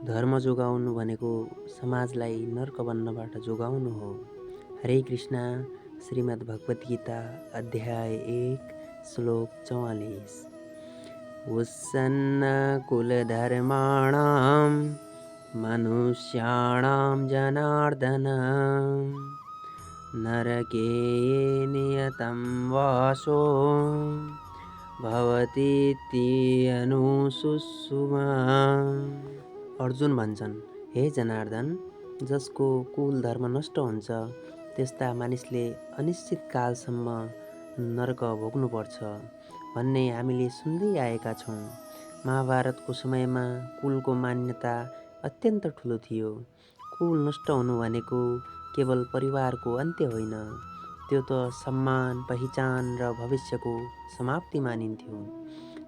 धर्म जोगाउनु भनेको समाजलाई नर्क बन्नबाट जोगाउनु हो। हरे कृष्ण। श्रीमद् भगवत गीता अध्याय 1 श्लोक 44। उत्सन्न कुलधर्माणां मनुष्याणां जनार्दन नरके नियतं वासो भवतीत्यनुसुषुमा। अर्जुन भन्छन्, हे जनार्दन, जसको कुल धर्म नष्ट हुन्छ त्यस्ता मानिसले अनिश्चित कालसम्म नरक भोग्नुपर्छ भन्ने हामीले सुन्दै आएका छौँ। महाभारतको समयमा कुलको मान्यता अत्यन्त ठुलो थियो। कुल नष्ट हुनु भनेको केवल परिवारको अन्त्य होइन, त्यो त सम्मान, पहिचान र भविष्यको समाप्ति मानिन्थ्यो।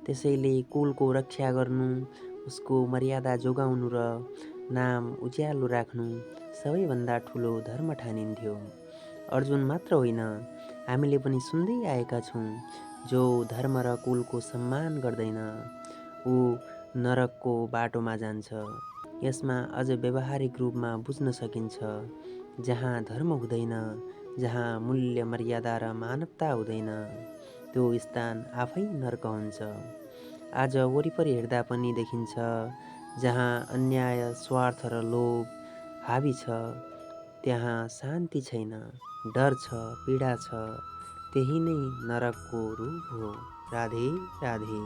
त्यसैले कुलको रक्षा गर्नु, उसको मर्यादा जोगाउनु र नाम उज्यालो राख्नु सबैभन्दा ठुलो धर्म ठानिन्थ्यो। अर्जुन मात्र होइन, हामीले पनि सुन्दै आएका छौँ, जो धर्म र कुलको सम्मान गर्दैन ऊ नरकको बाटोमा जान्छ। यसमा अझ व्यावहारिक रूपमा बुझ्न सकिन्छ, जहाँ धर्म हुँदैन, जहाँ मूल्य मर्यादा र मानवता हुँदैन, त्यो स्थान आफै नर्क हुन्छ। आज वरिपरि हेर्दा पनि देखिन्छ, जहाँ अन्याय, स्वार्थ र लोभ हावी छ त्यहाँ शान्ति छैन, डर छ, पीडा छ। त्यही नै नरकको रूप हो। राधे राधे।